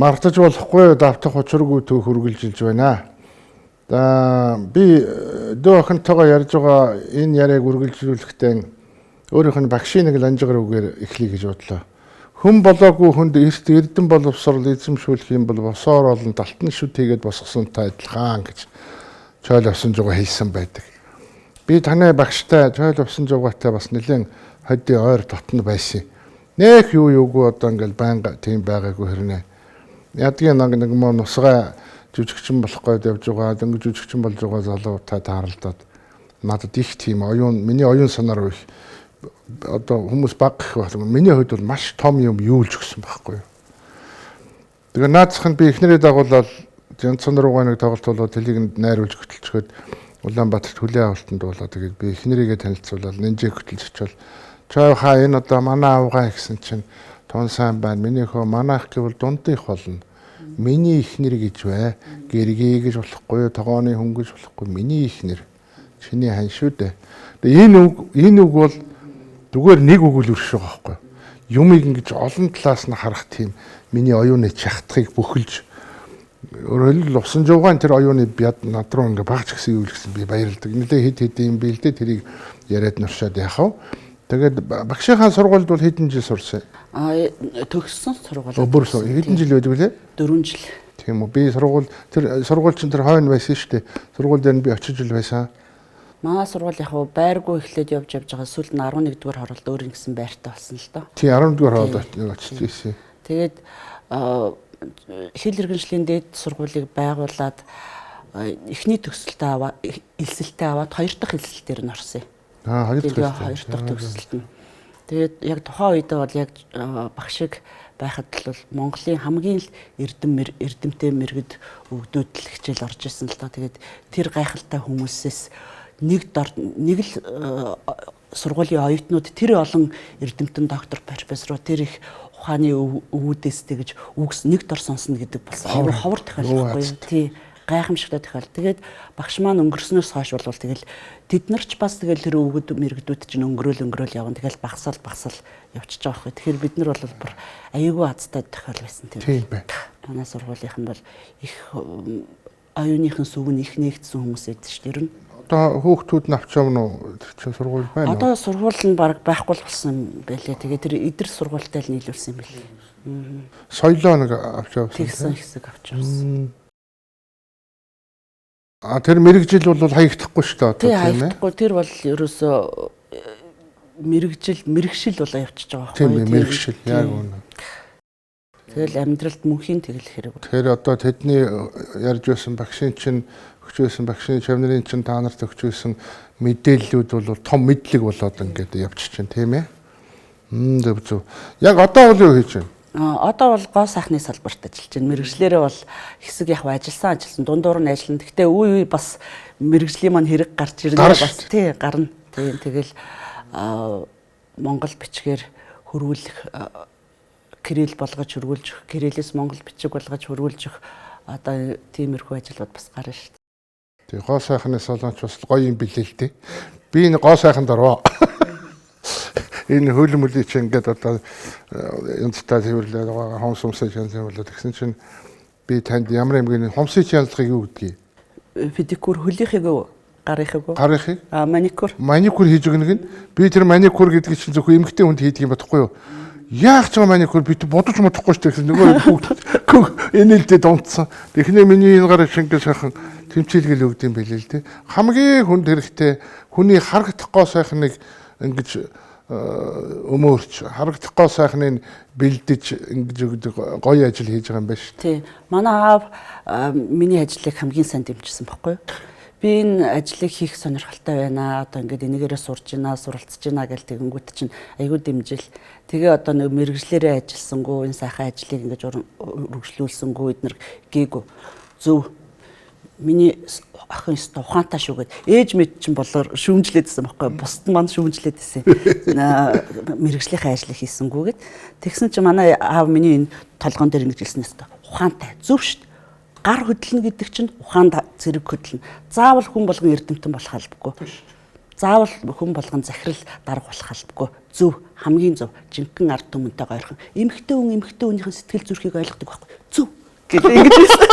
Мартаж болохгүй давтах учиргүй түүх үргэлжилж байна. За би дүү охинтойгоо ярьж байгаа энэ яриаг үргэлжлүүлэхдээ өөрийнх нь багшийн нэг ланжигар үгээр эхлэе гэж бодлоо. Хүн болоогүй хүнд эрт эрдэм боловсрол эзэмшүүлэх юм бол босоор олон талтан шүт хийгээд босгосонтой адилхан гэж Чойл авсан жугаа хэлсэн байдаг. Би танай багштай Чойл авсан жугаатай бас нэлээд ходын ойр дотно байсан. Нэх юу юугүй одоо ингээл байнга тийм байгаагүй хэрнээ. Ядгийн нэг мó нусгай жүжигчин болох гээд явж байгаа, дөнгөж жүжигчин болж байгаа залуутай тааралдаад надад их тийм оюун, миний оюун санаар их одоо хүмүүс баг гэх байх. Миний хувьд бол маш том юм юулж өгсөн байхгүй юу. Тэгээ наацх нь би эхнэрээ дагуулаад Янцхан руугаа нэг тоглолт болоод тэлийг найруулж хөтөлчөөд Улаанбаатарт хүлээн авалтанд болоо тэгээд би эхнэрийгээ танилцуулаад нинжээ хөтөлж очивол чой хаа энэ одоо манай авгаа гэсэн чинь тун сайн байна. Миний хөө манайх гэвэл дундынх болно. Миний эхнэр гэж бай. Гэргий гэж болохгүй, тогооны хүн гэж болохгүй. Миний эхнэр. Чиний хан шүү дээ. Тэгээ энэ үг бол зүгээр нэг үг л өршөж байгаа байхгүй. Юмыг ингэж олон талаас нь харах тийм миний оюуны чахтахыг бүхэлж өөрөөр хэлбэл усан жуугаан тэр оюуны бяд над руу ингээ багч гэсэн юу л гэсэн би баярлдаг. Нилээ хэд хэд юм бил дээ тэрийг яриад нуршаад яхав. Тэгээд багшийнхаа сургуульд бол хэдэн жил сурсан? А төгссөн сургууль. Бүр хэдэн жил байдаг вүлээ? 4 жил. Тийм үү. Би сургууль тэр сургууль чинь тэр хойно байсан шүү дээ. Сургууль дээр нь би очиж ил байсан. Манай сургууль яг байргүй эхлээд явж явж байгаа сүүлд нь 11 дугаар хороолд өөр ингэсэн байртай болсон л доо. Тийм 11 дугаар хороолд очиж ирсэн. Тэгээд хэл иргэншлийн дээд сургуулийг байгуулад эхний төгсөлтөө аваад элсэлтээ аваад хоёр дахь элсэлтээр нь орсон юм. Аа хоёр дахь хоёр дахь төгсөлт нь. Тэгээд яг тухайн үедээ бол яг багш шиг байхад бол Монголын хамгийн л эрдэмтэй мэргэд өвгдүүд л хичээл орж исэн л доо. Тэгээд тэр гайхалтай хүмүүсээс нэг дор нэг л сургуулийн оюутнууд тэр олон эрдэмтэн доктор профессороо тэр их ухааны өвүүдээс тэгж үгс нэг дор сонсно гэдэг болсон. Аюу ховор тохиолдол байхгүй юу? Тий гайхамшигтай тохиолдол. Тэгээд багш маань өнгөрснөөс хойш бол тэгэл тэд нар ч бас тэгэл тэр өвгөд мэрэгдүүд чинь өнгөрөөл өнгөрөөл явна. Тэгэл багсаал багсаал явчихж байгаа байхгүй. Тэгэхээр бид нар бол бүр аюулгүй азтай тохиол байсан тийм. Тийм байна. Манай сургуулийнхан бол их оюуныхан сүв нь их нэгдсэн хүмүүс байдаг шүү дээ. Ер нь одоо хүүхдүүд нь авч явна уу? Тэр чинь сургууль байна уу? Одоо сургууль нь баг байхгүй л болсон байлээ. Тэгээ тэр эдэр сургуультай л нийлүүлсэн юм билээ. Соёлоо нэг авч явсан. Тэгсэн хэсэг авч явсан. А тэр мэрэгжил бол хаягдахгүй шүү дээ одоо тийм ээ. Хаягдахгүй. Тэр бол ерөөсөө мэрэгжил мэрэгшил болоо явчихж байгаа байхгүй юу? Тийм мэрэгшил яг үнэ. Тэгэл амьдралд мөнхийн тэгэл хэрэг. Тэгэхээр одоо тэдний ярьж байсан багшийн чинь өгч байсан багшийн чавнырын чинь та нарт өгч байсан мэдээллүүд бол том мэдлэг болоод ингээд явчих чинь тийм ээ. Зөв зөв. Яг одоо бол юу хийж байна? А одоо бол гоо сайхны салбарт ажиллаж байна. Мэргэжлээрээ бол хэсэг яг ажилласан ажилласан дундуур нь ажиллана. Гэхдээ үе үе бас мэргэжлийн маань хэрэг гарч ирнэ бас тий гарна. Тийм тэгэл Монгол бичгээр хөрвүүлэх кирилл болгож хөрвүүлж өгөх, кириллээс монгол бичиг болгож хөрвүүлж өгөх одоо тиймэрхүү ажлууд бас гарна шүү дээ. Тий гоо сайхны салонч бас гоё юм билээ л дээ. Би энэ гоо сайханд орвоо. Энэ хөл мөлийн чинь ингээд одоо янзтай цэвэрлээд байгаа хомс хомсыг янз цэвэрлээд тэгсэн чинь би танд ямар юм гин хомсыг янзлахыг юу гэдгийг? Педикюр хөлийнхийг үү? Гарынхыг үү? Гарынхыг. А маникюр. Маникюр хийж өгнө гин. Би тэр маникюр гэдгийг чинь зөвхөн эмэгтэй хүнд хийдэг юм бодохгүй юу? Яах ч байгаа маникюр би бодож модохгүй шүү дээ гэсэн нөгөө хүүхд энэлдээ дунтсан. Тэгэхнээ миний энэ гар шингэн сайхан тэмцээлгэл өгд юм билээ л дээ. Хамгийн хүнд хэрэгтэй хүний харагдах гоо сайхныг ингэж өмөөрч харагдах гоо сайхныг бэлдэж ингэж өгдөг гоё ажил хийж байгаа юм байна шүү. Тий. Манай аав миний ажлыг хамгийн сайн дэмжсэн баггүй юу? Би энэ ажлыг хийх сонирхолтой байна. Одоо ингээд энийгээрээ сурж байна, суралцж байна гэл тэгэнгүүт чинь айгүй дэмжил. Тэгээ одоо нэг мэрэгжлээрээ ажилласангүй, энэ сайхан ажлыг ингэж үргэлжлүүлсэнгүй эднэр гээгүй. Зөв. Миний охин өстө ухаантай шүү гэд ээж мэд чинь болоор шүүмжлээдсэн байхгүй бусд маань шүүмжлээдсэн мэрэгжлийнхээ ажлыг хийсэнгүү гэд тэгсэн чинь манай аав миний энэ толгоон дээр ингэж хэлсэн өстө ухаантай зөв шүү. Гар хөдлөнө гэдэг чинь ухаанд зэрэг хөдлөнө. Заавал хүн болгон эрдэмтэн болох албагүй. Заавал хүн болгон захирал дарга болох албагүй. Зөв, хамгийн зөв, жинхэнэ ард түмэнтэй ойрхон. Эмэгтэй хүн эмэгтэй хүнийхэн сэтгэл зүрхийг ойлгодог байхгүй. Зөв гэж ингэж хэлсэн.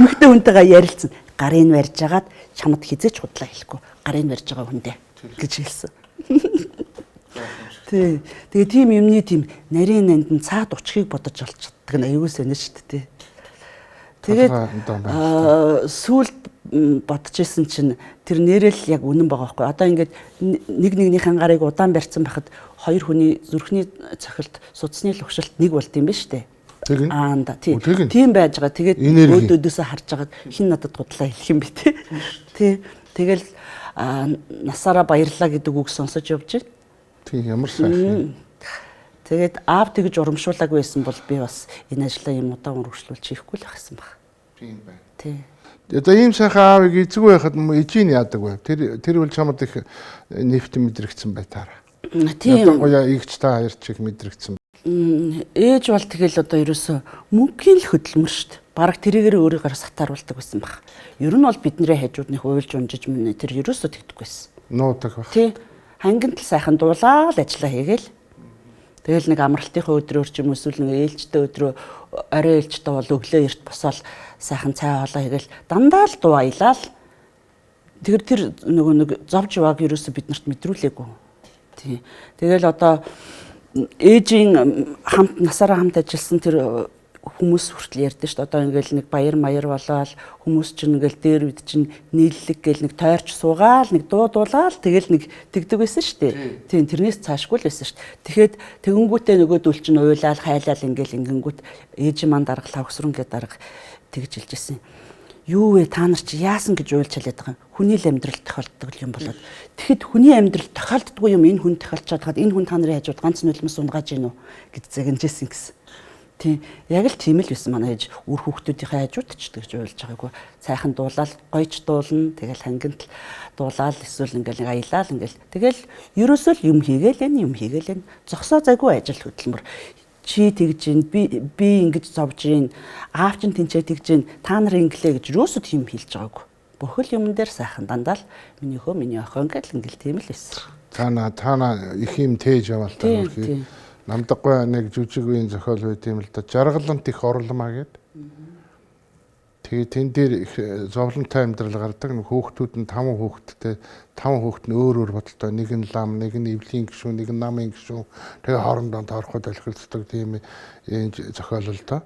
Эмэгтэй хүнтэйгээ ярилцсан. Гарын барьж агаад чамд хизээч худлаа хэлэхгүй. Гарын барьж байгаа хүндээ гэж хэлсэн. Тий. Тэгээ тийм юмны тийм нарийн нандин цаад учхийг бодож олцдог нь аюул сонир шүү дээ. Тэгээд сүүлд бодож исэн чинь тэр нэрэл яг үнэн байгаа байхгүй. Одоо ингээд нэг нэгнийхэн гарыг удаан барьсан байхад хоёр хүний зүрхний цохилт, судасны лугшилт нэг болд юм ба штэ. Аанда тий. Тийм байж байгаа. Тэгээд өөдөөдөөсөө харж байгаад хин надад худлаа хэлэх юм бэ те. Тий. Тэгэл насаараа баярлаа гэдэг үг сонсож явж байна. Тий, ямар сайхан. Тэгээд аав тэгж урамшуулаагүй байсан бол би бас энэ ажлаа юм удаан үргэлжлүүлж хийхгүй л байх гэсэн баг. Тийм байна. Тий. Одоо ийм сайхан аавыг эзгүй байхад эжийн яадаг вэ? Тэр бол чамд их нэвт мэдрэгдсэн бай таараа. Тийм. Ялангуяа игч та хоёр ч их мэдрэгдсэн. Ээж бол тэгэл одоо ерөөсөө мөнгөний л хөдөлмөр шүү дээ. Бараг тэрийгээр өөрийгөө сатааруулдаг байсан баг. Ер нь бол бидний хажууд нэг уйлж унжиж мөн тэр ерөөсөө тэгдэггүй байсан. Нуудаг баг. Тий. Хангинтал сайхан дуулаа л ажиллаа хийгээл. Тэгэл нэг амралтынхаа өдрөөр ч юм эсвэл нэг ээлжтэй өдрөө орой ээлжтэй бол өглөө эрт босоод сайхан цай хоолоо хийгээл дандаа л дуу аялаа л. Тэр нөгөө нэг зовж явааг ерөөсөө биднэрт мэдрүүлээгүй. Тий. Тэгэл одоо ээжийн хамт насаараа хамт ажилласан тэр хүмүүс хүртэл ярьдэн шүү дээ. Одоо ингээл нэг баяр маяр болоод хүмүүс чинь ингээл дээр үед чинь нийллэг гээл нэг тойрч суугаал нэг дуу дуулаал тэгэл нэг тэгдэг байсан шүү дээ. Тийм, тэрнээс цаашгүй л байсан шүү дээ. Тэгэхэд тэгэнгүүтээ нөгөөдөл чинь уйлаал хайлаал ингээл ингэнгүүт ээж маань дарга лавгсрын гээд дарга тэгж хэлжсэн. Юу вэ та нар чи яасан гэж уйлж халиад байгаа юм. Хүний л амьдрал тохиолддог юм болоод. Тэгэхэд хүний амьдрал тохиолддгүй юм энэ хүн тохиолдчиход хаад энэ хүн та нарын хажууд ганц нулимс унгааж гин үү гэж загинжсэн гэсэн. Тийм, яг л тийм л байсан манай ээж үр хүүхдүүдийнхээ хажууд ч тэгж уйлж байгаагүй. Сайхан дуулаал, гойч дуулна, тэгэл хангинтал дуулаал, эсвэл ингээл нэг аялал ингээл. Тэгэл ерөөсөө л юм хийгээл энэ, юм хийгээл энэ. Зогсоо зайгүй ажил хөдөлмөр. Чи тэгж гин, би ингэж зовж гин, аав чинь тэнцээ тэгж гин, та нар инглээ гэж ерөөсөө тийм хэлж байгаагүй. Бүхэл юмн дээр сайхан дандаа л миний хөө, миний охин гэл ингээл тийм л байсан. Таана их юм тээж яваал та хөрхий. Намдаггүй нэг жүжиг үеийн зохиол байт юм л да. Жаргалант их орломаа гэд. Тэгээ тэн дээр их зовлонтой амьдрал гардаг. Нэг хүүхдүүд нь 5 хүүхэдтэй, 5 хүүхэд нь өөр өөр бодолтой. Нэг нь лам, нэг нь эвлийн гишүүн, нэг нь намын гишүүн. Тэгээ хоорондоо тоороход алхилцдаг тийм зохиол л доо.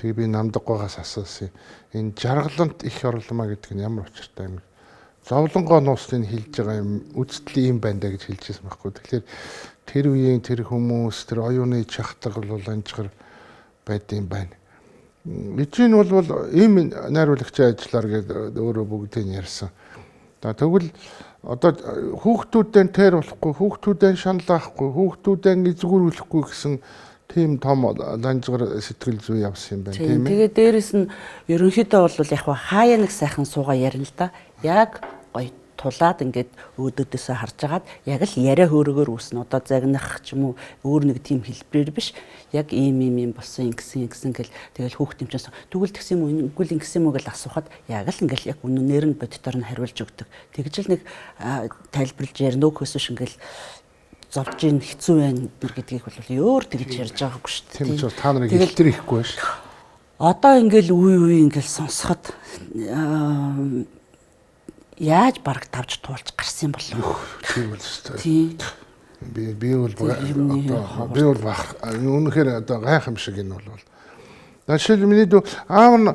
Тэгээ би Намдаггүйгаас асуусан. Энэ жаргалант их орломаа гэдэг нь ямар учиртай юм бэ? Зовлонгоо нууцлыг хэлж байгаа юм үздэл юм байна да гэж хэлж байсан байхгүй. Тэгэхээр тэр үеийн тэр хүмүүс, тэр оюуны чахтаг бол анжгар байд юм байна. Эжийн бол ийм найруулагчийн ажиллаар гээд өөрөө бүгдийг ярьсан. За тэгвэл одоо хүүхдүүдэн тэр болохгүй, хүүхдүүдэн шаналаахгүй, хүүхдүүдэн эзгүүрүүлэхгүй гэсэн тийм том ланжгар сэтгэл зүй явсан юм байна, тийм ээ. Тэгээ дээрэс нь ерөнхийдөө бол яг хаяа нэг сайхан суугаа ярина л да. Яг гоё тулаад ингээд өөдөөдөөсөө харж агаад яг л яриа хөөрөгөр үүснэ. Одоо загнах ч юм уу өөр нэг тийм хэлбэрээр биш. Яг ийм ийм ийм болсон ингэсэн ингэсэн гэл тэгэл хүүхд юм чинь тэгвэл тэгсэн юм уу үгүй л ингэсэн юм уу гэл асуухад яг л ингээл яг үнэнээр нь бодитоор нь хариулж өгдөг. Тэгж л нэг тайлбарлаж ярина өөхөөс биш ингээл зовж ийн хэцүү байна гэдгийг бол өөр тэгж ярьж байгаагүй шүү дээ. Тийм ч та нарыг илтэр ихгүй шүү. Одоо ингээл үе үе ингээл сонсоход яаж бараг давж туулж гарсан юм болов? Тийм бол шүү дээ. Тийм. Би бол одоо би бол үнэхээр одоо гайхамшиг энэ бол. Жишээл миний дүү аав нь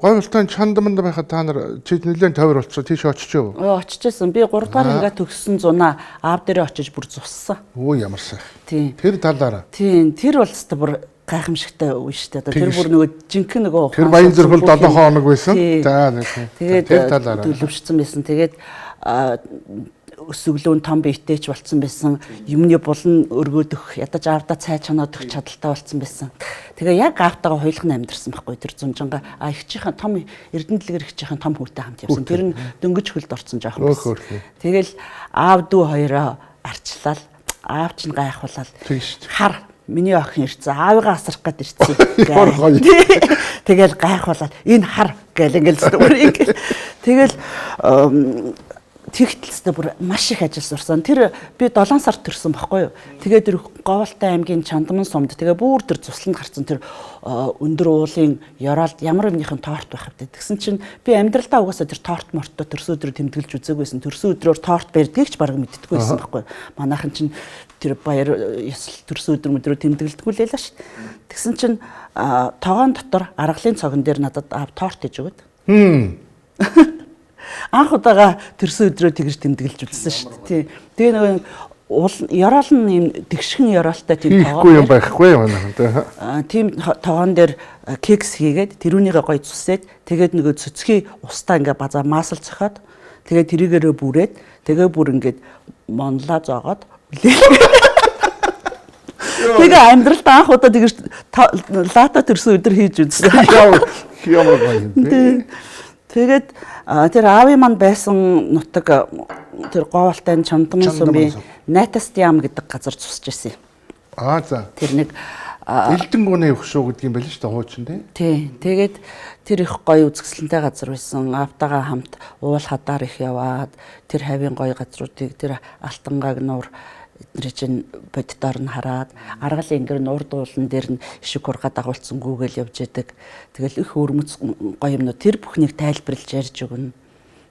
говьлтойн чандманд байхад та нар чи нэлээд тойр болцсон тийш очиж юу? Оо очижсэн. Би 3 дугаар анги төгссөн зунаа аав дээрээ очиж бүр зуссан. Өө ямар сайн. Тийм. Тэр талаараа. Тийм. Тэр бол өстө бүр гайхамшигтай үе шүү дээ. Одоо тэр бүр нөгөө жинхэнэ нөгөө тэр баян зүрхэл 7 хоног байсан. За тэгээд тэр талаараа төлөвшсөн байсан. Тэгээд өсөглөө том биетэй ч болцсон байсан. Юмны булан өргөөдөх, ядаж аавда цай чанаад өгч чадaltaй болцсон байсан. Тэгээ яг аавтайгаа хоёулах нь амьдэрсэн байхгүй тэр зунжанга. А эгчийнхэн том Эрдэнэдэлгэр эгчийнхэн том хүүтэй хамт явсан. Тэр нь дөнгөж хөлд орсон жоохон байсан. Тэгэл аав дүү хоёроо арчлал. Аав чинь гайхуулаад. Хар миний охин ирсэн. Аавыгаа асрах гээд ирсэн. Тэгэл гайхуулаад энэ хар гэл ингээл зүгээр ингээл. Тэгэл Тэгтэл бүр маш их ажил сурсан. Тэр би 7 сард төрсөн баггүй юу. Тэгээд тэр Говьалтай аймгийн Чандман сумд тэгээ бүр тэр цусланд гарсан тэр өндөр уулын ёроолд ямар юмныхын торт байх вэ? Тэгсэн чинь би амьдралдаа угаасаа тэр торт морттой төрсөн өдрөө тэмдэглэж үзээгүйсэн. Төрсөн өдрөөр торт барьдгийг ч бараг мэддэггүй байсан баггүй юу. Манайхан чинь тэр баяр ёсол төрсөн өдөр мөдрөө тэмдэглэдэггүй л байлаа ш. Тэгсэн чинь тогоон дотор аргалын цогон дээр надад торт хийж өгöd. Анх удаага төрсөн өдрөө тэгж тэмдэглэж үзсэн шүү дээ. Тэгээ нөгөө уул ёроол нь юм тэгшхэн ёроолтой тийм тогоон юм байхгүй манайхан тий. Тийм тогоон дээр кекс хийгээд тэрүүнийгээ гоё зүсээд тэгээд нөгөө цөцгий устаа ингээ базаа маасал цохиод тэгээд тэрийгээрээ бүрээд тэгээ бүр ингээд монлаа зоогоод үлээ. Тэгээ амьдралд анх удаа тэгж лата төрсөн өдөр хийж үзсэн. Ямар гоё юм бэ. Тэгээд тэр аавын маань байсан нутаг тэр Говьалтай Чамдман сумын Найтастям гэдэг газар цусч ирсэн юм. Аа за. Тэр нэг Элдэнгүүний хөшөө гэдэг юм байл шүү дээ хуучин тий. Тий. Тэгээд тэр их гоё үзэсгэлэнтэй газар байсан. Аавтайгаа хамт уул хадаар их яваад тэр хавийн гоё газруудыг тэр Алтангааг нуур эднэр чинь боддоор нь хараад аргал ингэр нуур дуулан дээр нь ишиг хургаа дагуулсан гүүгээл явж идэг. Тэгэл их өрмөц гоё юмнууд тэр бүхнийг тайлбарлаж ярьж өгнө.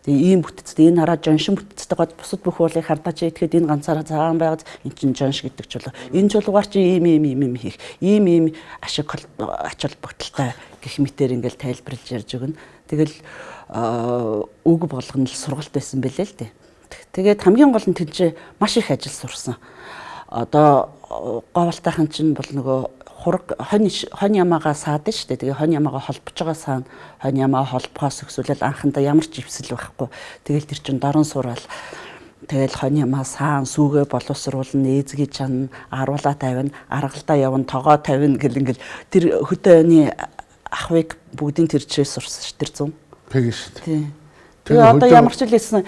Тэгээ ийм бүтцтэй энэ хараа жоншин бүтцтэй гол бусад бүх уулыг хардаж идэхэд энэ ганцаараа цагаан байгаад эн чинь жонш гэдэг чулуу. Энэ чулуугаар чи ийм ийм ийм ийм хийх. Ийм ийм ашиг ач холбогдолтой гэх мэтэр ингээл тайлбарлаж ярьж өгнө. Тэгэл үг болгоно л сургалт байсан бэлээ л дээ. Тэгээд хамгийн гол нь тэнцээ маш их ажил сурсан. Одоо Говьалтайхан чинь бол нөгөө хураг хонь ямаагаа саадаг шүү дээ. Тэгээ хонь ямаагаа холбож байгаа саан хонь ямаа холбохоос өксүүлэл анхандаа ямар ч ивсэл байхгүй. Тэгэл тэр чинь дорн сураал. Тэгэл хонь ямаа саан сүүгээ боловсруулна, ээзгий чан, аруулаа тавина, аргалдаа явна, тогоо тавина гэл ингээл тэр хөдөөний ахвыг бүгдийн тэр чирээс сурсан ш тэр зүүн. Тэгэн шүү дээ. Тэгээ одоо ямар ч л хэлсэн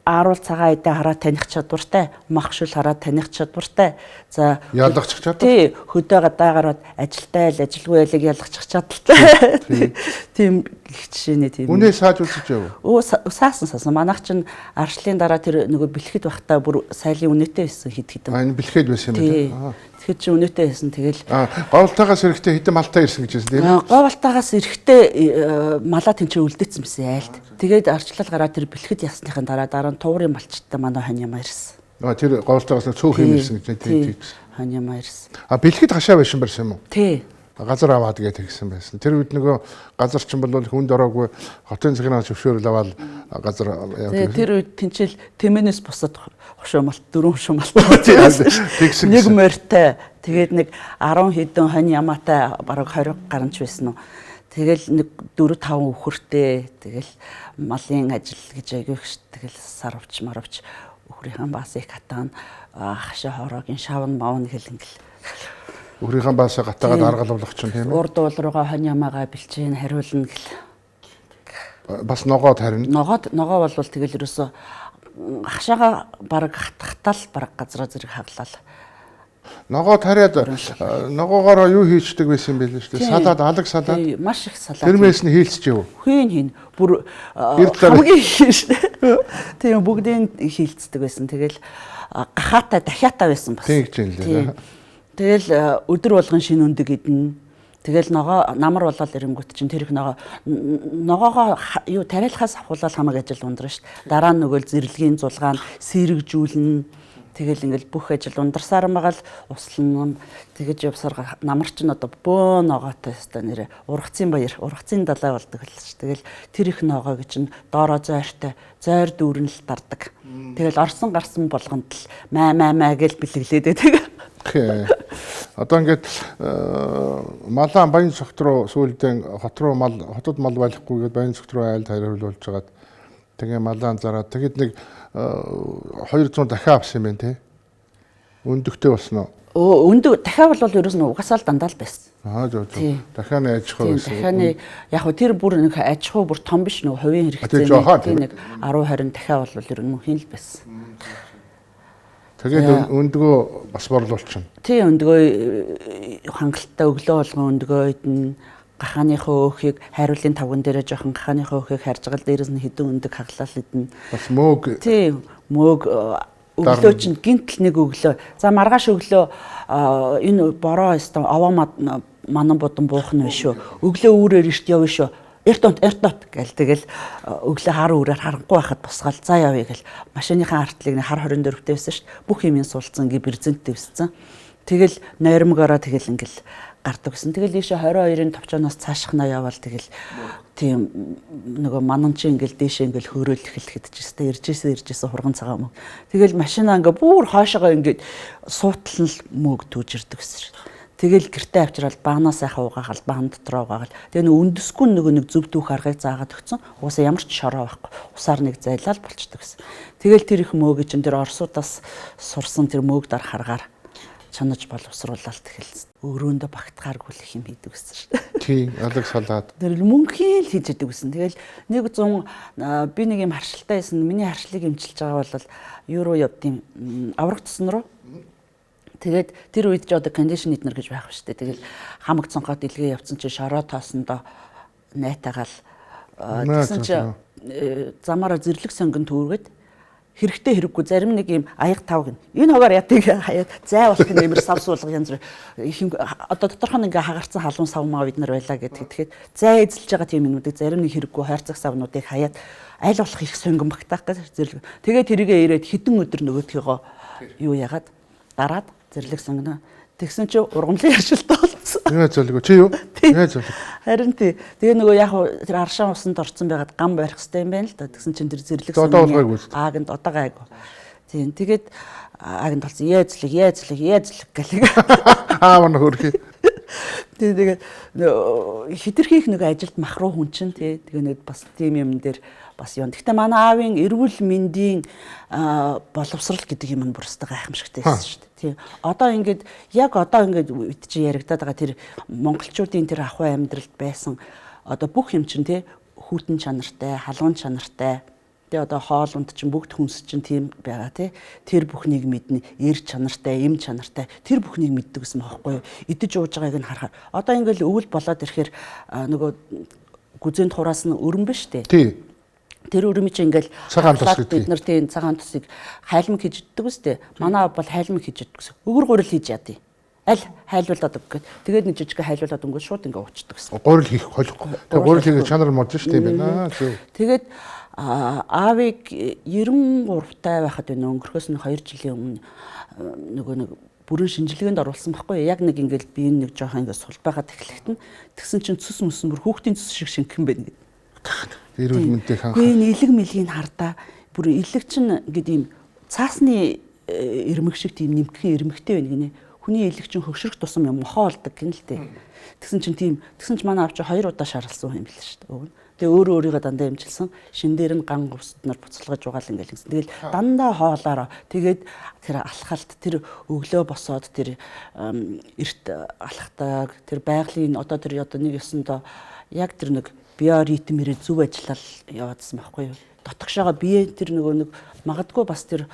ааруул цагаан эдээ хараа таних чадвартай, мах шүл хараа таних чадвартай. За ялгачих чадвар. Тий, хөдөө гадаагараад ажилтай л ажилгүй ялыг ялгачих чадaltaй. Тийм гих жишээний тийм. Үнээ сааж үзэж яв. Өө саасан. Манайх чинь аршлын дараа тэр нөгөө бэлхэд байхдаа бүр сайлын үнэтэй байсан хэд хэдэн. Аа энэ бэлхэд байсан юм байна. Тэгэхэд чи үнэтэй байсан тэгэл. Говьалтайгаас эрэхтэй хэдэн малтай ирсэн гэж байсан тийм ээ. Говьалтайгаас эрэхтэй малаа тэнцээ үлдээсэн байсан айлд. Тэгээд арчлал гараа тэр бэлхэд ясныхын дараа нь туурын малчтай манай хонь ямаа ирсэн. Тэр Говьалтайгаас цөөх юм ирсэн гэж тийм. Хонь ямаа ирсэн. Бэлхэд хашаа байсан барьсан юм уу? Тий. Газар аваад гэж тэгсэн байсан. Тэр үед нөгөө газар чинь бол хүнд ороогүй хотын цагнаас зөвшөөрөл аваад газар явдаг. Тэр үед тэнцэл тэмэнээс бусад хошуу малт 4 хошуу малт тэгсэн. Нэг морьтой тэгээд нэг 10 хэдэн хонь ямаатай бараг 20 гаранч байсан уу. Тэгэл нэг 4 5 өхөртэй тэгэл малын ажил гэж айгүй их тэгэл сарвч маравч өхрийнхэн бас их хатаан хашаа хороогийн шавн мавн гэл ингээл Өхрийнхэн баасаа гатаагаад аргалуулах чинь тийм ээ. Урд уул руугаа хонь ямаагаа бэлчээн хариулна гэл. Бас ногоод харина. Ногоо болвол тэгэл ерөөсөө хашаага бараг хатгатал бараг газраа зэрэг хаглал. Ногоо тариад ногоогоороо юу хийчдэг байсан юм бэ л шүү дээ. Салаад алаг салаад. Маш их салаад. Тэрмээс нь хийлцэж юу? Хийн. Бүр хамгийн их шүү дээ. Тийм бүгдийг хийлцдэг байсан. Тэгэл гахаатай дахиатай байсан бас. Тийм гэж юм лээ. Тэгэл өдөр болгон шинэ өндөг идэнэ. Тэгэл ногоо намар болоод ирэнгүүт чинь тэр их ногоогоо юу тариалахаас авахуулаад хамаг ажил ундрна шүү дээ. Дараа нь нөгөө зэрлэгийн зулгаан сэрэгжүүлнэ. Тэгэл ингээл бүх ажил ундарсаар байгаа л услан тэгэж явсаар намар чинь одоо бөөн ногоотой өстой нэрэ ургацын баяр, ургацын далай болдог л ш. Тэгэл тэр их ногоог чинь доороо зойртой, зойр дүүрэн л дардаг. Тэгэл орсон гарсан болгонд л маа маа маа гэж бэлэглээд байдаг. Одоо ингээд малаан Баян цогт руу сүүлдээ хот руу мал хотод мал байлахгүй гээд Баян цогт руу айлд хариулуулж хагаад тэгээ малаан зараад тэгэд нэг 200 дахиад авсан юм байна те. Өндөгтэй болсон уу? Өндөг дахиад бол ерөөс нь угаасаа л дандаа л байсан. Аа зөв зөв. Дахианы аж ахуй байсан. Дахианы яг хөө тэр бүр нэг аж ахуй бүр том биш нэг хувийн хэрэгцээний тийм нэг 10 20 дахиад бол ер нь мөнхийн л байсан. Тэгээд өндгөө бас борлуулчихна. Тий, өндгөө хангалттай өглөө болгон өндгөө идэн Гахааныхаа өөхийг хайруулын тавган дээрээ жоохон гахааныхаа өөхийг харж байгаа л дээрээс нь хідэн өндөг хаглал идэнэ. Бас мөөг. Тийм, мөөг өглөө чинь гинтл нэг өглөө. За маргааш өглөө энэ бороо өстө овоо манан будан буух нь биш үү. Өглөө үүрээр эрт явна шүү. Эрт онт эрт онт гэл тэгэл өглөө хар үүрээр харанхуй байхад босгаал за явъя гэл машиныхаа артлыг хар 24-тэй байсан шүү дээ. Бүх юмын сулцсан гээ брезенттэй өссөн. Тэгэл нойрмогоороо тэгэл ингээл гардаг гэсэн. Тэгэл ийшээ 22-ын товчооноос цаашхнаа явбал тэгэл тийм нөгөө манан чи ингээл дээшээ ингээл хөөрөөл эхлэхэд ч өстэй иржээсэн хурган цагаан мөг. Тэгэл машина ингээ бүр хойшоогоо ингээд суутал нь мөг түүж ирдэг гэсэн шүү дээ. Тэгэл гэртээ авчирал баанаа сайхан угаагаал баан дотроо угаагаал. Тэгээ нэг үндэсгүй нөгөө нэг зөв дүүх аргыг заагаад өгсөн. Угаасаа ямар ч шороо байхгүй. Усаар нэг зайлал болчдөг гэсэн. Тэгэл тэр их мөөг чинь тэр орсуудаас сурсан тэр мөөг дар харгаар чанаж боловсруулаад тэгэл өрөөндөө багтгааргүй л их юм хийдэг гэсэн шүү дээ. Тийм, алаг салаад. Тэр мөнхийн л хийж идэг гэсэн. Тэгэл 100 би нэг юм харшилтай байсан. Миний харшлыг эмчилж байгаа бол юу руу явдیں۔ Авраг тусан руу. Тэгээд тэр үед ч одоо кондишн эднэр гэж байх шүү дээ. Тэгэл хамаг цонхоод илгээ явцсан чи шороо тоосондоо найтагаал тэгсэн чи замаараа зэрлэг сонгон түүргээд хэрэгтэй хэрэггүй зарим нэг юм аяг тав гин. Энэ хогаар ятыг хаяад зай болох нэмэр сав суулга янз бүр их одоо доторх нь ингээ хагарцсан халуун сав маа бид нар байлаа гэхэд тэгэхэд зай эзэлж байгаа тийм юмнуудыг зарим нэг хэрэггүй хайрцаг савнуудыг хаяад аль болох их сонгон багтаах гэж зэрлэг. Тэгээд тэрийгээ ирээд хідэн өдөр нөгөөдхийгөө юу яагаад дараад зэрлэг сонгоно. Тэгсэн чи ургамлын харшилтаа болсон. Яа зөлгөө чи юу? Яа зөлгөө. Харин тий. Тэгээ нөгөө яг тэр аршаан усанд орцсон байгаад гам барих хэрэгтэй юм байна л да. Тэгсэн чинь тэр зэрлэг сонгоно. Ааганд одоо гайгүй. Тийм. Тэгээд ааганд болсон. Яа зөлг, яа зөлг, яа зөлг гэлэг. Аа мань хөрхий. Тий тэгээд хитрхи их нөгөө ажилд махруу хүн чинь тий. Тэгээ нэг бас тийм юм дээр бас юм. Гэхдээ манай аавын эрүүл мэндийн боловсрал гэдэг юм нь бүр өстой гайхамшигтай байсан шүү дээ. Тийм. Одоо ингээд яг одоо ингээд үед чи яригадаад байгаа тэр монголчуудын тэр ахуй амьдралд байсан одоо бүх юм чинь тий хүйтэн чанартай, халуун чанартай. Тэгээ одоо хоол унд чинь бүгд хүнс чинь тийм байгаа тий. Тэр бүхнийг мэднэ. Эр чанартай, эм чанартай тэр бүхнийг мэддэг гэсэн бохоггүй юу? Идэж ууж байгааг нь харахаар. Одоо ингээд өвөл болоод ирэхээр нөгөө гүзээнд хураас нь өрөн биш тий. Тий. Тэр өрөмий чинь ингээл цагаан тус гэдэг. Бид нар тийм цагаан тусыг хайлмаг хийж иддэг үстэй. Манай аав бол хайлмаг хийж иддэг гэсэн. Өгөр гурил хийж ядъя. Аль хайлуулад өг гэд. Тэгээд нэг жижиг хайлуулад өнгөө шууд ингээ уучдаг гэсэн. Гурил хийх холихгүй. Тэр гурил хийх чанар морж шүү дээ байна. Тэгээд аавыг 93 тай байхад энэ өнгөрөхөөс нь 2 жилийн өмнө нөгөө нэг бүрэн шинжилгээнд оруулсан байхгүй яг нэг ингээл би нэг жоохон ингээ сул байгаад эхлэхэд нь тэгсэн чинь цус мөсөн бүр хүүхдийн цус шиг шингэн байна гэд. Эрүүл мэндийг ханх. Үгүй энэ илэг мэлгийг хардаа бүр илэг чинь ингээд ийм цаасны ирмэг шиг тийм нэмхэн ирмэгтэй байна гинэ. Хүний илэг чинь хөгшрөх тусам юм мохоо болдог гин л дээ. Тэгсэн чинь тийм тэгсэн чинь манай аав чи 2 удаа шаралсан юм бэл шүү дээ. Тэгээ өөрөө өөрийгөө дандаа эмчилсэн. Шин дээр нь ган говьсноор буцалгаж угаал ингээл гэсэн. Тэгэл дандаа хоолоороо тэгээд тэр алхалт тэр өглөө босоод тэр эрт алхдаг тэр байгалийн одоо тэр одоо нэг ёсондоо яг тэр нэг биоритмэрээ зөв ажиллал яваадсан байхгүй юу. Дотгошоогоо бие тэр нөгөө нэг магадгүй бас тэр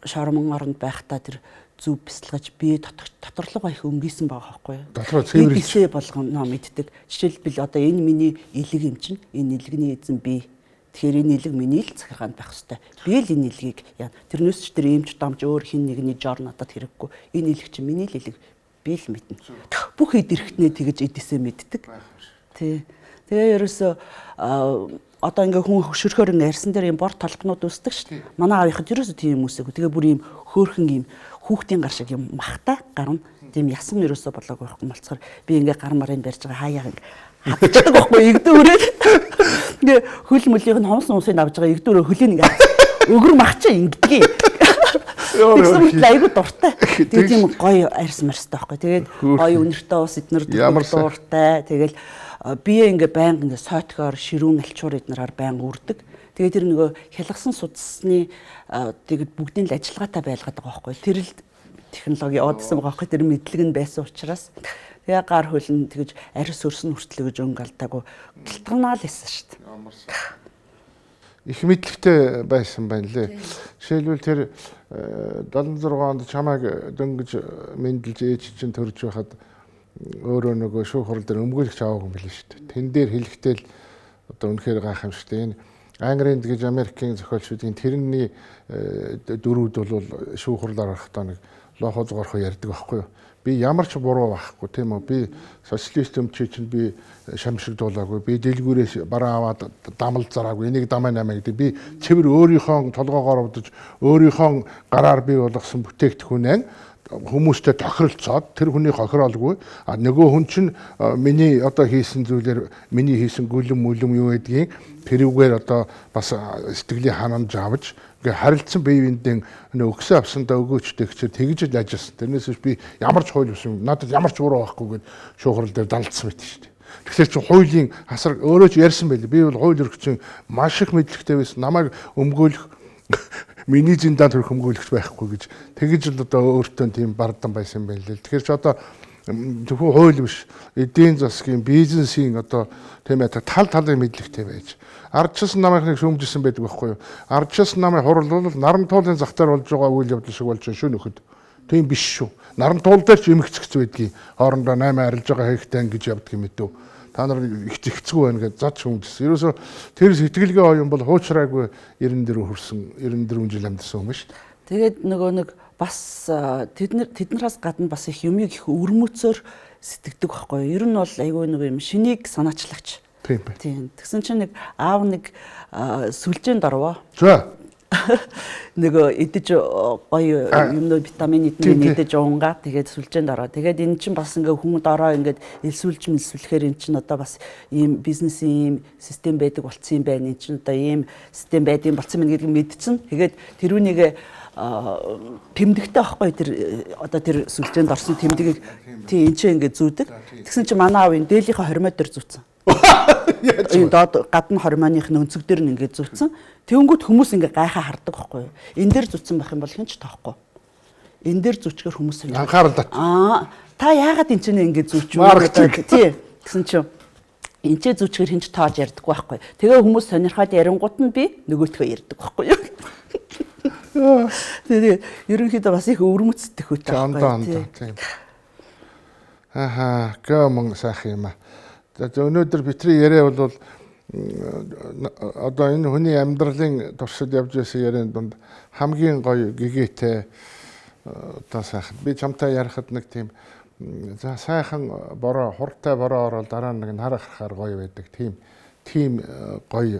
шормон оронд байхдаа тэр зөв бясалгаж бие доторлогоо их өнгийсөн байгаа байхгүй юу. Дотроо цэвэрлж болгоно мэддэг. Жишээлбэл одоо энэ миний элэг юм чинь энэ элэгний эзэн би. Тэгэхээр энэ элэг миний л захиргаанд байх хэвээр. Би л энэ элгийг яа. Тэрнээс ч тэр эмч домж өөр хин нэгний жор надад хэрэггүй. Энэ элэг чинь миний л элэг. Би л мэднэ. Бүх эд эрхтнээ тэгэж эдээсээ мэддэг. Тий. Тэгээ ерөөсөө одоо ингээ хүн хөшөрхөөр ингээ ярьсан дээр юм бор толгонууд үүсдэг шүү дээ. Манай аавынхад ерөөсөө тийм юм үүсээгүй. Тэгээ бүр юм хөөхөн юм хүүхдийн гар шиг юм махтай гарна. Тийм ясан ерөөсөө болоогүй байхгүй болцохоор би ингээ гар марын барьж байгаа хаяа ингээ хатчихдаг байхгүй игдүүрээ. Тэгээ хөл мөлийг нь хомсон усыг авч байгаа игдүүрээ хөлийг ингээ өгөр махчаа ингэдгийг. Тэгсэн мэт айгүй дуртай. Тэгээ тийм гоё арьс марстай байхгүй. Тэгээд гоё үнэртэй ус эднэр дуртай. Тэгэл бие ингээ байнга ингээ сойтгоор ширүүн альчуур эднэрээр байнга үрдэг. Тэгээд тэр нөгөө хялгасан судасны тэгээд бүгдийн л ажиллагаатай байлгаад байгаа байхгүй. Тэр л технологи яваад исэн байгаа байхгүй. Тэр мэдлэг нь байсан учраас тэгээ гар хөлн тэгэж арьс өрсөн хүртэл гэж өнгө алдаагүй гэлтгнаа л байсан шүү дээ. Их мэдлэгтэй байсан байна лээ. Жишээлбэл тэр 76 онд чамайг дөнгөж мэндэлж ээж чинь төрж байхад Өөрөө нөгөө шүүх хурал дээр өмгөөлөгч аваагүй юм билээ шүү дээ. Тэн дээр хэлэхдээ л одоо үнэхээр гайхамшигтай. Энэ Ангринд гэж Америкийн зохиолч гэдгийн тэрний дөрүүд бол шүүх хурлаар орохдоо нэг лохоо зугархоо ярьдаг байхгүй юу? Би ямар ч буруу байхгүй, тийм үү? Би социалист өмчий чинь би шамшигдуулаагүй, би дэлгүүрээс бараа аваад дамал зараагүй, энийг дамаа намаа гэдэг. Би цэвэр өөрийнхөө толгоогоор удаж, өөрийнхөө гараар бий болгосон бүтээгдэхүүнээ хүмүүстэй тохиролцоод тэр хүний хохироолгүй, а нөгөө хүн чинь миний одоо хийсэн зүйлээр миний хийсэн гүлэм мүлэм юу гэдгийг тэрүүгээр одоо бас сэтгэлийн ханамж авч ингээ харилцсан бие биендээ өгсөн авсандаа өгөөчтэй гэчээр тэгж л ажилласан. Тэрнээс биш би ямар ч хууль бус юм, надад ямар ч буруу байхгүй гэд шуухрал дээр далдсан байт шүү дээ. Тэгэхээр чи хуулийн асар өөрөө ч ярьсан байл. Би бол хууль эрхцэн маш их мэдлэгтэй байсан. Намайг өмгөөлөх миний зиндаан төрөх өмгөөлөгч байхгүй гэж тэгж л одоо өөртөө тийм бардан байсан байл л. Тэгэхээр чи одоо зөвхөн хууль биш, эдийн засгийн, бизнесийн одоо тийм ээ тал талын мэдлэгтэй байж. Ардчилсан намын нэг шүүмжилсэн байдаг байхгүй юу? Ардчилсан намын хурал бол Нарантуулын зах дээр болж байгаа үйл явдал шиг болж шүү нөхөд. Тийм биш шүү. Нарантуул дээр ч эмгцэгц байдгийг хоорондоо 8 арилж байгаа хэрэгтэй гэж явдаг юм мэдв. Та нар их зэгцгүй байна гэж зад шүүмжилсэн. Ерөөсөө тэр сэтгэлгээ оюун бол хуучраагүй 94 хүрсэн, 94 жил амьдсан юм шүү дээ. Тэгээд нөгөө нэг бас тэднээс гадна бас их юмыг их өвөрмөцөөр сэтгэдэг байхгүй юу? Ер нь бол айгүй нөгөө юм шинийг санаачлагч. Тийм бай. Тийм. Тэгсэн чинь нэг аав нэг сүлжээнд орвоо. За. Нөгөө идэж гоё юмнууд витамин эднийг идэж уунгаа тэгээд сүлжээнд ороо. Тэгээд энэ чинь бас ингээ хүн дороо ингээд элсүүлж мэлсүүлэхээр энэ чинь одоо бас ийм бизнесийн ийм систем байдаг болцсон юм байна. Энэ чинь одоо ийм систем байдгийн болцсон юм гэдгийг мэдсэн. Тэгээд тэрүүнийг тэмдэгтэй байхгүй тэр одоо тэр сүлжээнд орсон тэмдгийг тийм энэ чинь ингээд зүүдэг. Тэгсэн чинь манай аав энэ дээлийнхээ хормой дээр зүүцэн. Энэ доод гадна хормойных нь өнцөг дээр нь ингээд зүүцэн. Тэнгүүт хүмүүс ингээ гайхаа хардаг байхгүй юу? Энэ дээр зүүцэн байх юм бол хэн ч тоохгүй. Энэ дээр зүүчгээр хүмүүс ингээ анхаарал тат. Аа та яагаад энэ чинь ингээ зүүч вэ гэдэг. Тий. Тэгсэн чинь энэ ч зүүчгээр хэн ч тоож ярьдаггүй байхгүй. Тэгээ хүмүүс сонирхоод ярингууд нь би нөгөөтгөө ярьдаг байхгүй юу? Тэгээ ерөнхийдөө бас их өвөрмөцтэй хөтэй байхгүй. Тийм. Ахаа, гомон сайхан юм аа. За өнөөдөр бидний яриа бол одоо энэ хүний амьдралын туршид явж байсан яриан дунд хамгийн гоё гэгээтэй одоо сайхан. Би чамтай ярихад нэг тийм за сайхан бороо, хурдтай бороо ороод дараа нэг нар харахаар гоё байдаг. Тийм гоё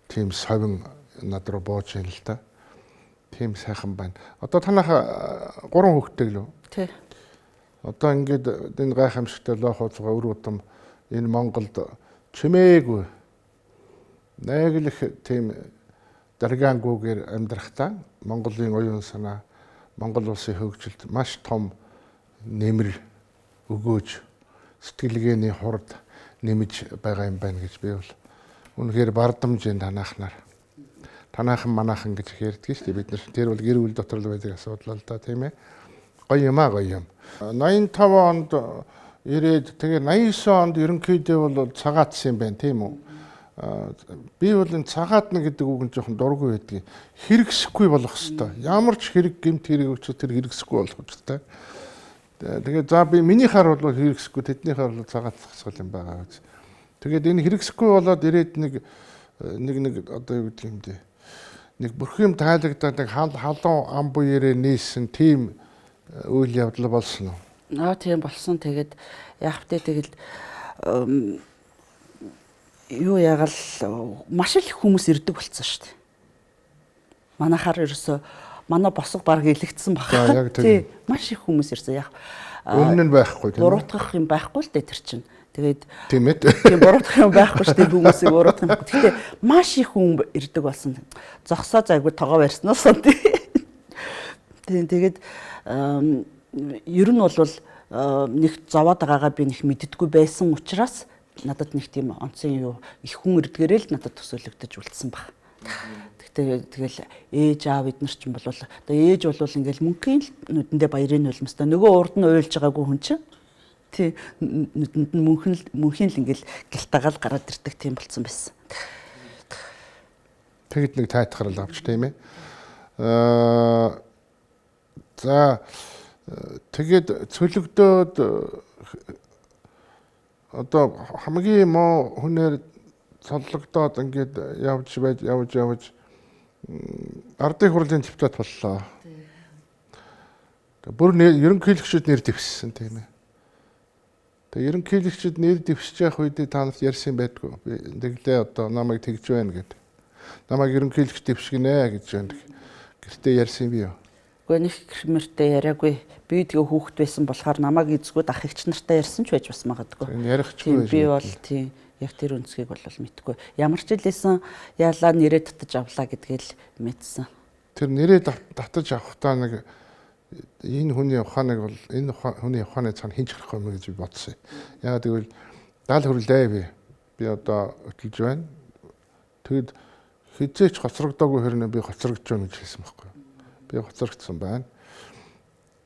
тийм совин над руу бууж ийн л да. Тийм сайхан байна. Одоо танайха 3 хүүхэдтэй гэлөө? Тий. Одоо ингээд энэ гайхамшигтай лоох уцгаа өр удам энэ Монголд чимээгүй нэг л их тийм даргаангүйгээр амьдрахдаа Монголын оюун санаа, Монгол улсын хөгжилд маш том нэмэр өгөөж сэтгэлгээний хурд нэмж байгаа юм байна гэж би бол үнэхээр бардамж энэ танахнаар. Танаахан манаахан гэж их ярьдаг шүү дээ бид нар. Тэр бол гэр бүл дотор л байдаг асуудал л да, тийм ээ. Гоё юм аа, гоё юм. 85 онд ирээд тэгээ 89 онд ерөнхийдөө бол цагаатсан юм байна, тийм үү? Би бол энэ цагаатна гэдэг үг нь жоохон дургүй байдгийг. Хэрэгсэхгүй болох хэвээр. Ямар ч хэрэг гэмт хэрэг өчөө тэр хэрэгсэхгүй болох хэрэгтэй. Тэгээ за би минийхаар бол хэрэгсэхгүй, тэднийхаар бол цагаатсах юм байгаа гэж. Тэгээд энэ хэрэгсэхгүй болоод ирээд нэг нэг одоо юу гэдэг юм бэ? Нэг бүх юм тайлагдаад нэг халуун ам буярээ нээсэн тийм үйл явдал болсон уу? Аа тийм болсон. Тэгээд яах вэ тэгэл юу ягаал маш их хүмүүс ирдэг болсон шүү дээ. Манайхаар ерөөсөө манай босго баг илэгдсэн баг. Тийм маш их хүмүүс ирсэн. Яг өмнө нь байхгүй тийм үү? Буруутгах юм байхгүй л дээ тэр чинь. Тэгээд тийм ээ. Тийм буруутгах юм байхгүй шүү дээ хүмүүсийг буруутгах юм. Гэхдээ маш их хүн ирдэг болсон. Зогсоо зайгүй тогоо барьснаас тийм тэгээд ер нь бол нэг зовоод байгаагаа би нэг мэддэггүй байсан учраас надад нэг тийм онцын юу их хүн ирдгээрээ л надад төсөөлөгдөж үлдсэн баг. Тэгтээ тэгэл ээж аав эднэр чинь бол одоо ээж бол ингээл мөнхийн л нүдэндээ баярын нулимстай нөгөө урд нь уйлж байгаагүй хүн чинь тий нүдэнд нь мөнхийн л ингээл гэлтагаал гараад ирдэг тийм болцсон байсан. Тэгэд нэг тайтгарал авч тийм ээ. За тэгээд цөлөгдөөд Одоо хамгийн муу хүнээр цоллогдоод ингээд явж байж явж явж ардын хурлын депутат боллоо. Бүр ерөнхийлөгчд нэр дэвшсэн, тийм ээ. Тэгээ ерөнхийлөгчд нэр дэвшиж явах үедээ та нарт ярьсан байдгүй. Би тэглээ одоо намайг тэгж байна гэд. Намайг ерөнхийлөгч дэвшгинэ гэж байна. Гэртээ ярьсан би юу? Үгүй, нэг мөртөө яриаггүй. Би тэгээ хүүхэд байсан болохоор намайг эзгүүд ах эгч нартай ярьсан ч байж бас магадгүй. Ярихгүй. Би бол тийм яг тэр өнцгийг бол мэдгүй. Ямар ч хэлсэн яалаа нэрээ татаж авлаа гэдгийг л мэдсэн. Тэр нэрээ татаж авахдаа нэг энэ хүний ухааныг бол энэ хүний ухааны цаана хинч гарахгүй юм гэж би бодсон. Яагаад гэвэл 70 хүрлээ би. Би одоо хөтөлж байна. Тэгэд хизээч хоцрогдоогүй хэрнээ би хоцрогдож байна гэж хэлсэн байхгүй. Би хоцрогдсон байна.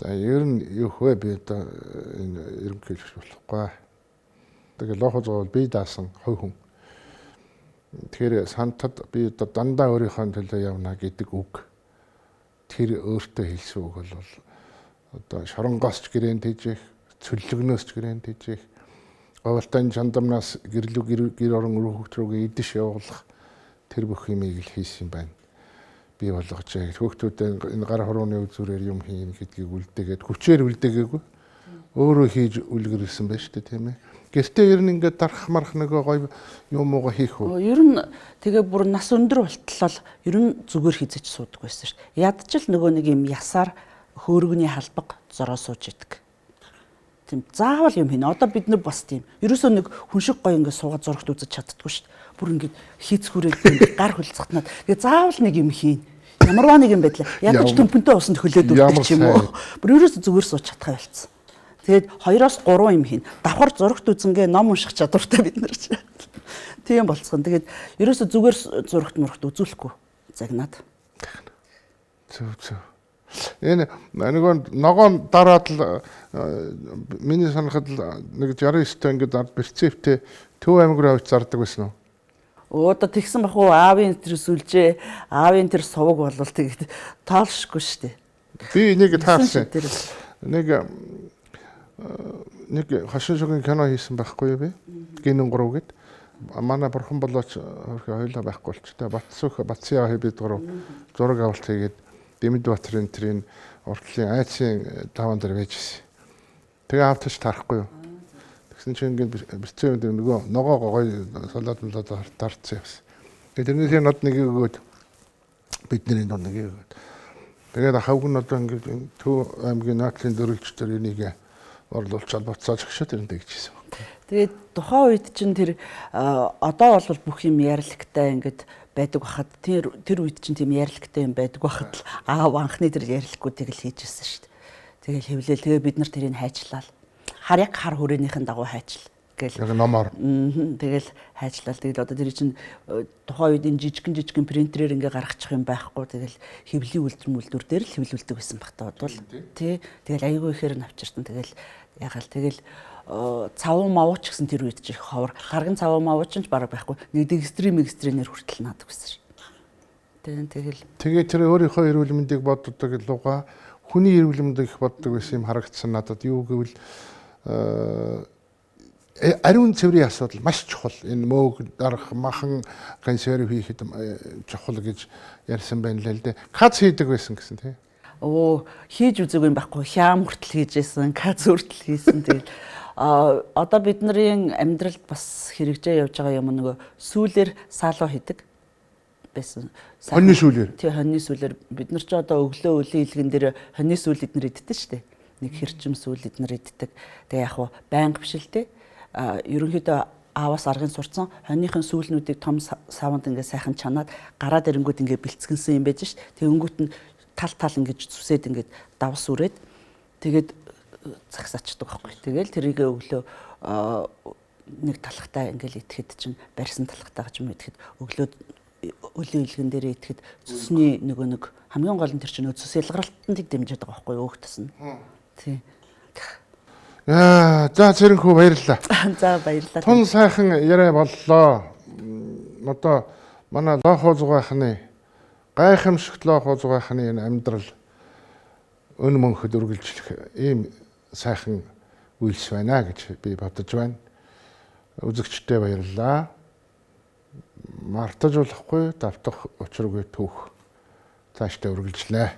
За ер нь юу вэ, би одоо энэ ерөнхийлөгч болохгүй. Тэгээ лохо зуул би даасан хувь хүн. Тэгэхээр сантад би одоо дандаа өөрийнхөө төлөө явна гэдэг үг тэр өөртөө хэлсэн үг бол одоо шоронгоос ч гэрээн тэжээх, цөллөгнөөс ч гэрээн тэжээх, говьлтайн чандамнаас гэрлүү гэр орон өрөөхт рүүгээ идэж явуулах тэр бүх юмыг л хийсэн байна. Би болгож яг хүүхдүүдэд энэ гар хурууны үзүүрээр юм хийнэ гэдгийг үлдээгээд хүчээр үлдээгээгүй өөрөө хийж үлгэрсэн байж тээ, тийм ээ. Гэртээ ер нь ингээд дарах марах нөгөө гоё юм ууга хийх үү? Ер нь тэгээ бүр нас өндөр болтлол ер нь зүгээр хизэж суудаг байсан шүү дээ. Ядч л нөгөө нэг юм ясаар хөөргөний халбаг зороо сууж идэг. Тийм заавал юм хийнэ. Одоо бид нар бас тийм. Ерөөсөө нэг хүн шиг гоё ингээд суугаад зурагт үзэж чаддаггүй шүү дээ. Бүр ингээд хийцхүүрээд ингээд гар хөлцөхтнаад тэгээ заавал нэг юм хийнэ. Ямарваа нэг юм байдлаа. Ядаж төмпөнтэй усанд хөлөөд өгдөг ч юм уу. Бүр ерөөсөө зүгээр сууж чадхаа болцсон. Тэгээд 2-оос 3 юм хийн. Давхар зурагт үзэнгээ ном унших чадвартай бид нар ч. Тийм болцсон. Тэгээд ерөөсөө зүгээр зурагт мурагт үзүүлэхгүй загнаад. Зөв зөв. Энэ нөгөө ногоон дараад л миний санахад нэг 69-т ингээд ард перцептэй Төв аймаг руу авч зардаг байсан уу? Өө одоо тэгсэн бах уу, аавын тэр сүлжээ, аавын тэр суваг болвол тэгээд тоолшгүй шүү дээ. Би нэг таарсан. Нэг нэг хошин шогийн кино хийсэн байхгүй юу би? Гинэн 3 гэд. Манай бурхан болооч хөрхи хоёлаа байхгүй болч та Батсүх Батсяа бид гурав зураг авалт хийгээд Дэмэд Баатарын тэрийн уртлын айцын таван дээр байж гисэн. Тэгээ аавтаж тарахгүй юу? Тэгсэн чинь ингээд бэрцэн нөгөө ногоо гоё салаад малаад тарцсан явсан. Тэгээ тэрнээсээ нод нэг өгөөд бидний нод нэг өгөөд. Тэгээд хавг нь одоо ингээд Төв аймгийн наадлын дөрвөлжтөр энийг орлуулчаад буцааж өгшөө тэр нь тэгжсэн. Тэгээд тухайн үед чинь тэр одоо бол бүх юм ярилгатай ингээд байдаг бахад тэр үед чинь тийм ярилгатай юм байдаг бахад л аав анхны тэр ярилгагүйдийг л хийж ирсэн шүү дээ. Тэгэл хэвлээл тэгээ бид нар тэрийг хайчлаа. Хар яг хар хүрээнийхэн дагуу хайчл гэл. Яг номоор. Тэгэл хайчлаа. Тэгэл одоо тэр чинь тухайн үед энэ жижигэн принтерээр ингээ гаргачих юм байхгүй. Тэгэл хэвлийн үйлдвэр дээр л хэвлүүлдэг байсан баг та бодвол. Тий. Тэгэл айгүй ихээр навчирсан. Тэгэл ягаал тэгэл цавуу мавуу ч гэсэн тэр үед ч их ховор. Гарган цавуу мавуу ч бараг байхгүй. Нэг экстрим экстренээр хүртэл наадаг байсан шин. Тэгэл. Тэгээ тэр өөрийнхөө эрүүл мэндийг боддог луга хүний эрүүл мэндийг их боддог байсан юм харагдсан надад. Юу гэвэл ариун цэврийн асуудал маш чухал. Энэ мөөг дарах, махан консерв хийхэд чухал гэж ярьсан байна л дээ. Кац хийдэг байсан гэсэн тий. Оо хийж үзээгүй юм байхгүй. Хям хүртэл хийжсэн, кац хүртэл хийсэн. Тэгэл одоо бидний амьдралд бас хэрэгжээ явж байгаа юм нөгөө сүүлэр саалуу хийдэг байсан. Хоньны сүүлэр. Тий, хоньны сүүлэр. Бид нар ч одоо өглөө өлийн илгэн дээр хоньны сүүл эднэр иддэг шүү дээ. Нэг хэрчим сүүл эднэр иддэг. Тэгээ яг хуу байнга биш л дээ. Ерөнхийдөө ааваас аргын сурцсан хоньныхын сүүлнүүдийг том саванд ингээ сайхан чанаад гараад ирэнгүүт ингээ бэлцгэнсэн юм байж ш. Тэгэнгүүт нь тал тал ингэж зүсээд ингээд давс үрээд тэгээд загсаачдаг байхгүй. Тэгэл тэрийг өглөө нэг талхтай ингээл идэхэд чинь барьсан талхтай гэж юм идэхэд өглөө өлийн илгэн дээр идэхэд цөсний нөгөө нэг хамгийн гол нь тэр чинь цөс ялгаралтанд дэмжиж байгаа байхгүй өөх тасна. Тий. За Цэрэнхүү баярлалаа. За баярлалаа. Тун сайхан яриа боллоо. Одоо манай лоохоо зугаахны гайхамшигт лоохоо зугаахны энэ амьдрал өн мөнхөд үргэлжлэх ийм сайхан үйлс байна гэж би бодож байна. Үзэгчдээ баярлалаа. Мартаж болохгүй давтах учиргүй түүх цаашдаа үргэлжлээ.